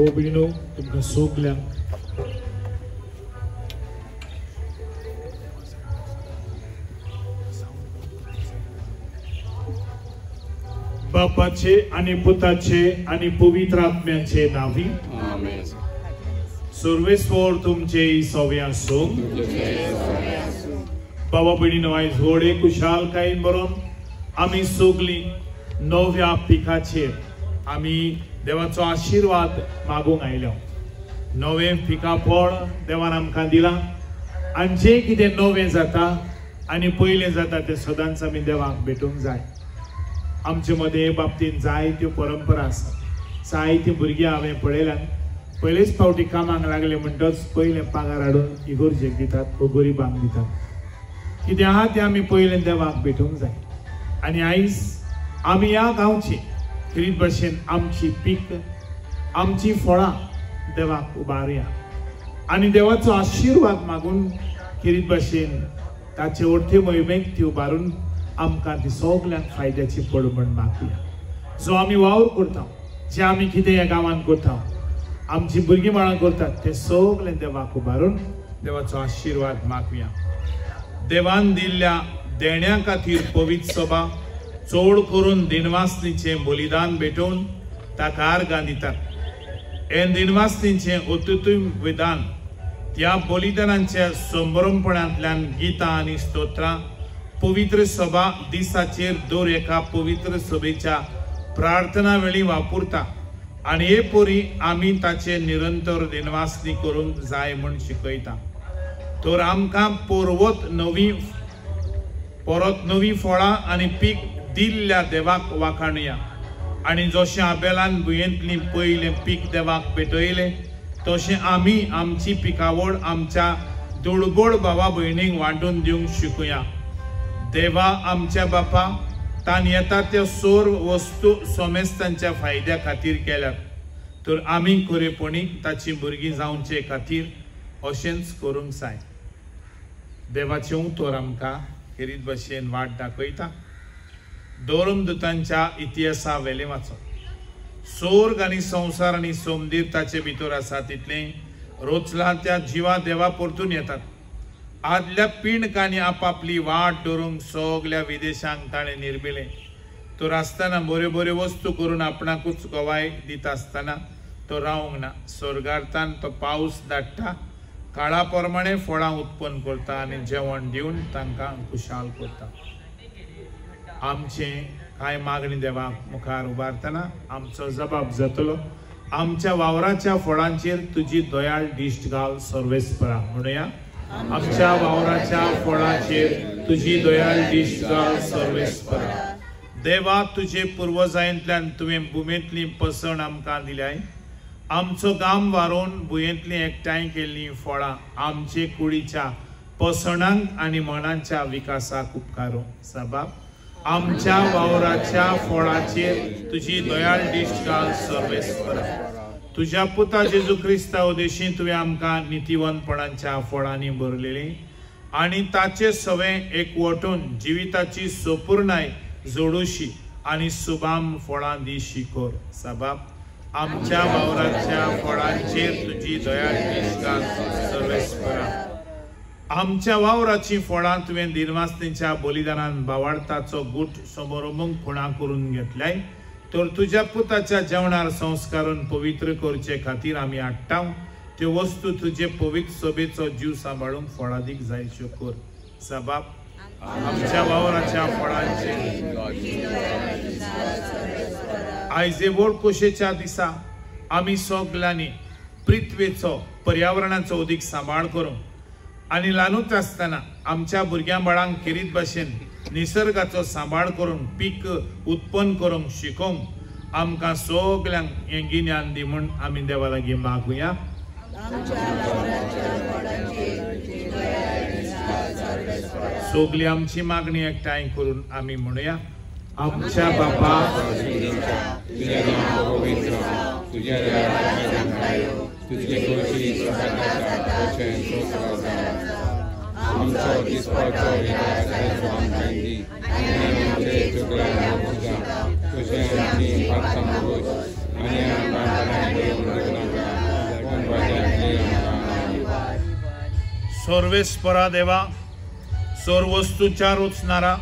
भाऊ भयणीनो, तुमकां सगल्यांक बापाचे आनी पुताचे आनी पवित्र आत्म्याचे नांवी आमेन. सर्वेस्वर तुमचे सवे आसूं. बाबा भयणीनो, आयज व्हडे खुशालकायेन बरोवन आमी सगलीं नव्या पिकाचेर आमी देवाचो आशिर्वाद मागूंक आयल्या. नवें पिकाफळ देवान आमकां दिलां आनी जें कितें नवें जाता आनी पयलें जाता तें सदांच आमी देवाक भेटूंक जाय. आमचे मदें हे बाबतींत जायत्यो परंपरा आसा. जायतीं भुरगीं हांवें पळयल्यान पयलेच फावटी कामाक लागले म्हणटच पयलें पागार हाडून इगोर्जेक दितात वो गरिबांक दितात. कितें आहा तें आमी पयलें देवाक भेटूंक जाय. आनी आयज आमी ह्या गांवची खेरीत भशेन आमची पीक, आमची फळां देवाक उबारुया आनी देवाचो आशिर्वाद मागून खेरीत भशेन ताचे अर्थे मोहिमेक ती उबारून आमकां ती सगल्यांक फायद्याची पडूं म्हण मागुया. जो आमी वावर करता, जे आमी कितें ह्या गांवांत करता, आमची भुरगीं बाळां करतात, ते सगळें देवाक उबारून देवाचो आशिर्वाद मागुया. देवान दिल्ल्या देण्या खातीर पवित्र सभा चड करून दिनवासनीचें बलिदान भेटोवन ताका आर्गां दितात. हें दिनवासनीचें अत्युत्तम विधान त्या बलिदानांच्या संभ्रमपणांतल्यान गितां आनी स्तोत्रां पवित्र सभा दिसाचेर दर एका पवित्र सभेच्या प्रार्थना वेळी वापरता आनी हे परी आमी ताचे निरंतर दिनवासनी करूंक जाय म्हूण शिकयता. तर आमकां परत नवी फळां आनी पीक दिल्ल्या देवाक वाखाणुया. आनी जशें आबेलान भुंयेंतली पयलें पीक देवाक पेटयलें तशें आमी आमची पिकावळ आमच्या दुडबोड भावा भयणींक वांटून दिवंक शिकुया. देवा आमच्या बापा, तान येता त्यो सोर वस्तू सोमेस्तांच्या फायद्या खातीर केल्यात, तर आमी खरेपणी ताची भुरगीं जावचे खातीर अशेंच करूंक जाय. देवाचें उतर आमकां खेरीत भशेन वाट दाखयता. धर्मदूतांच्या इतिहासा वेलें वाचो. सोर्ग आनी संवसार आनी सोमदीर ताचे भितर आसा तितलें रोचलां त्या जिवा देवा परतून येतात. आदल्या पिंडकांनी आपापली वाट दवरूंक सगल्या विदेशांक ताणें निर्मिलें. तर आसतना बऱ्यो बऱ्यो वस्तू करून आपणाकूच गवाय दिता आसतना तो रावंक ना. स्वर्गार्थान तो पावस धाडटा, काळा प्रमाणे फळां उत्पन्न करता आनी जेवण दिवन तांकां खुशाल करता. आमचें कांय मागणी देवाक मुखार उबारतना आमचो जबाब जातलो. आमच्या वावराच्या फळांचेर तुजी दयाळ दिश्ट घाल सर्वेस्परा. म्हणुया, आमच्या वावराच्या फळाचेर तुजी दयाळ दिश्ट घाल सर्वेस्परा. देवा, तुजे पुर्वजांतल्यान तुवें भुमेंतली पसण आमकां दिल्याय. आमचो गाम वारोवन भुंयेंतलीं एकठांय केल्लीं फळां आमचे कुडीच्या पसणांक आनी मनाच्या विकासाक उपकारो. साबाब, आमच्या वावराच्या फळाचेर तुजी दयाळ दिश्ट घाल सर्वेस्परा. तुज्या पुता जेजू क्रिस्ता उदेशी तुवें आमकां नितीवंतपणाच्या फळांनी भरलेली आनी ताचे सवें एकवटून जिविताची सोपूर्णाय जोडुशी आनी सुबाम फळां दिशी कर. साबाब, आमच्या वावराच्या फळांचेर तुजी दयाळ दिश्ट घाल सर्वेस्परा. आमच्या वावराची फळां तुवें दिनवासनीच्या बलिदानान बावाडताचो गूट समोरमूंक खुणा करून घेतल्याय, तर तुज्या पुताच्या जेवणार संस्कारून पवित्र करचे खातीर आमी हाडटा त्यो वस्तू तुजे पवित्र सभेचो जीव सांबाळूंक फळादीक जायच्यो कर. साबाब, आमच्या वावराच्या फळांचेर आयजे व्हड खोशेच्या दिसा आमी सगल्यांनी पृथ्वेचो पर्यावरणाचो अदीक सांबाळ करूंक आनी ल्हानूच आसतना आमच्या भुरग्यां बाळांक खेरीत भाशेन निसर्गाचो सांबाळ करूंक पीक उत्पन्न करूंक शिकोवंक आमकां सगल्यांक हें गिन्यान दी म्हूण आमी देवा लागीं मागुया. सगली आमची मागणी एकठांय करून आमी म्हणुया, आमच्या बापा, आमचो दिसपाचो आमकां दी आनी आमचे चुकल्यान तुजा तशें आमची पातकां आनी आमकां सर्वेस्परा देवा, सर्वस्तूच्या रुचणारा,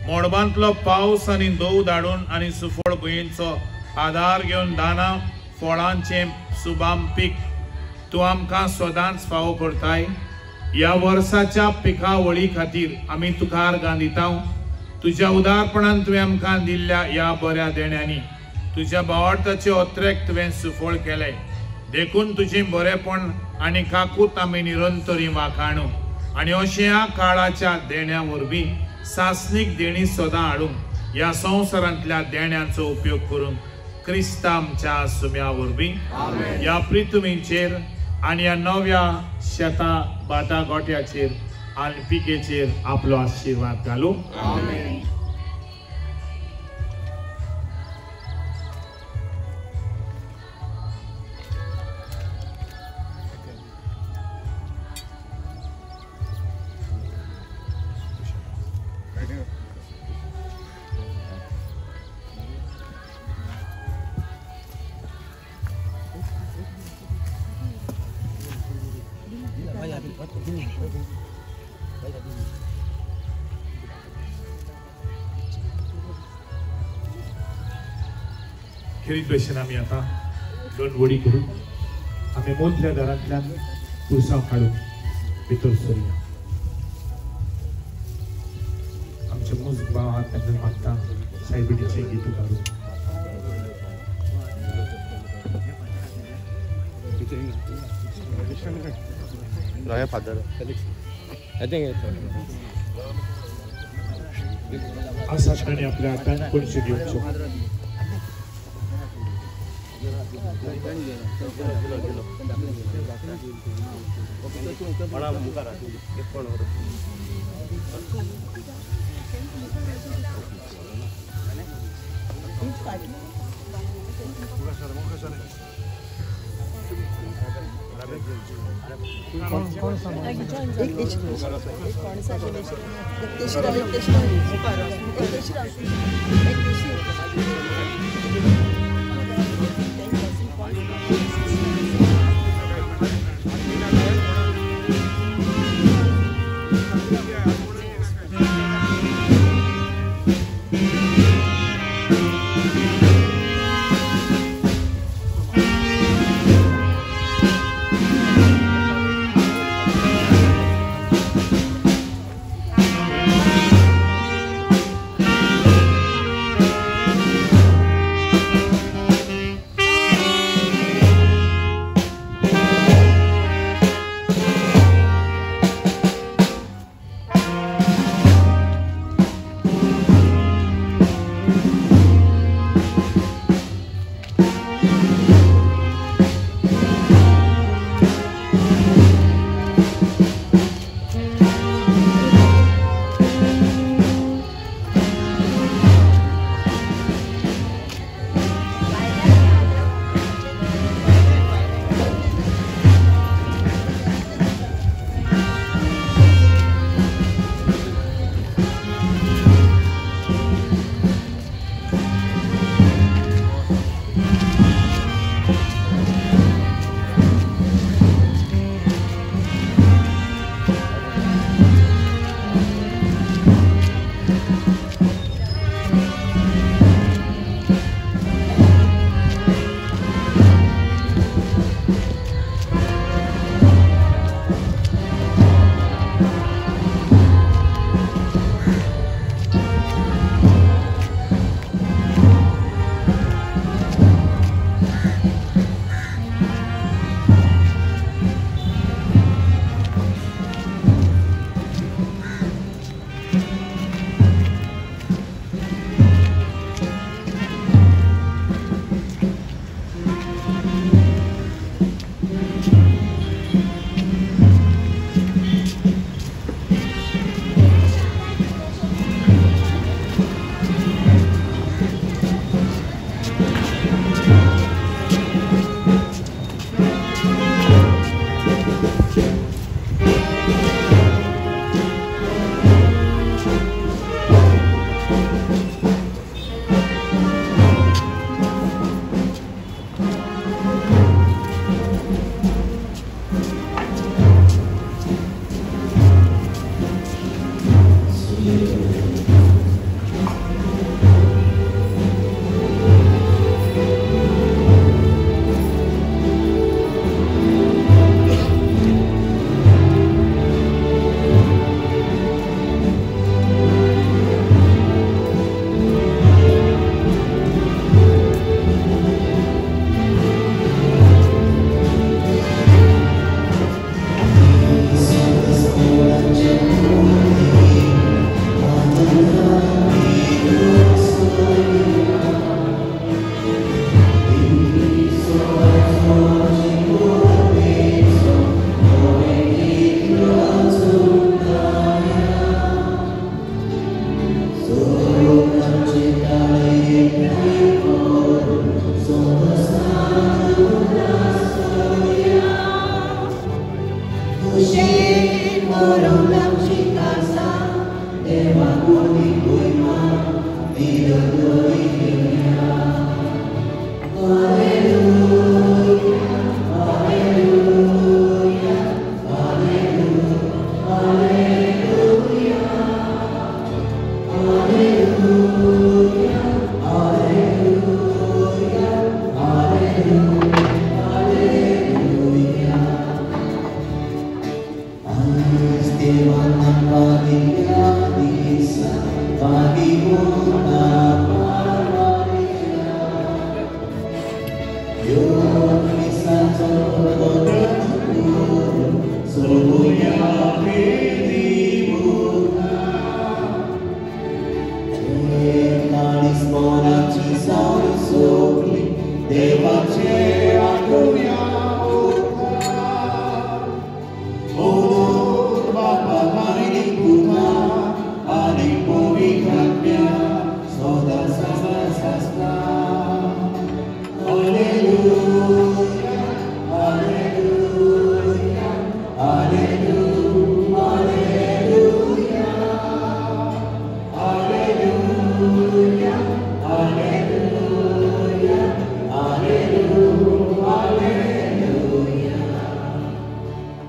मोडबांतलो पावस आनी दव धाडून आनी सुफळ भुंयेचो आदार घेवन दाना फळांचें सुबाम पीक तूं आमकां सदांच फावो करताय. ह्या वर्साच्या पिकावळी खातीर आमी तुका आर्गां दिता. तुज्या उदारपणान तुवें आमकां दिल्ल्या ह्या बऱ्या देण्यांनी तुज्या भावार्थाचे अत्रेक तुवें सुफळ केलें, देखून तुजें बरेपण आनी काकूत आमी निरंतरी वाखाणू आनी अशें ह्या काळाच्या देण्या वरवीं सासणीक देणी सदां हाडूंक ह्या संवसारांतल्या देण्यांचो उपयोग करूंक क्रिस्ता आमच्या सुम्या वरवीं ह्या पृथ्वीचेर आनी ह्या नव्या शेतां भाटा गोट्याचेर आनी पिकेचेर आपलो आशिर्वाद घालूं. खेरीत भशेन आमी आतां दोन वडी करून आमी मोदल्या दारांतल्यान पुरसांव काडून भितर सरया. आमचे मुज भाव आहात तांकां मागता सायबिणीचें गीत काडून. आसा तांणी आपल्या हातान पयशे घेवचो. Soya.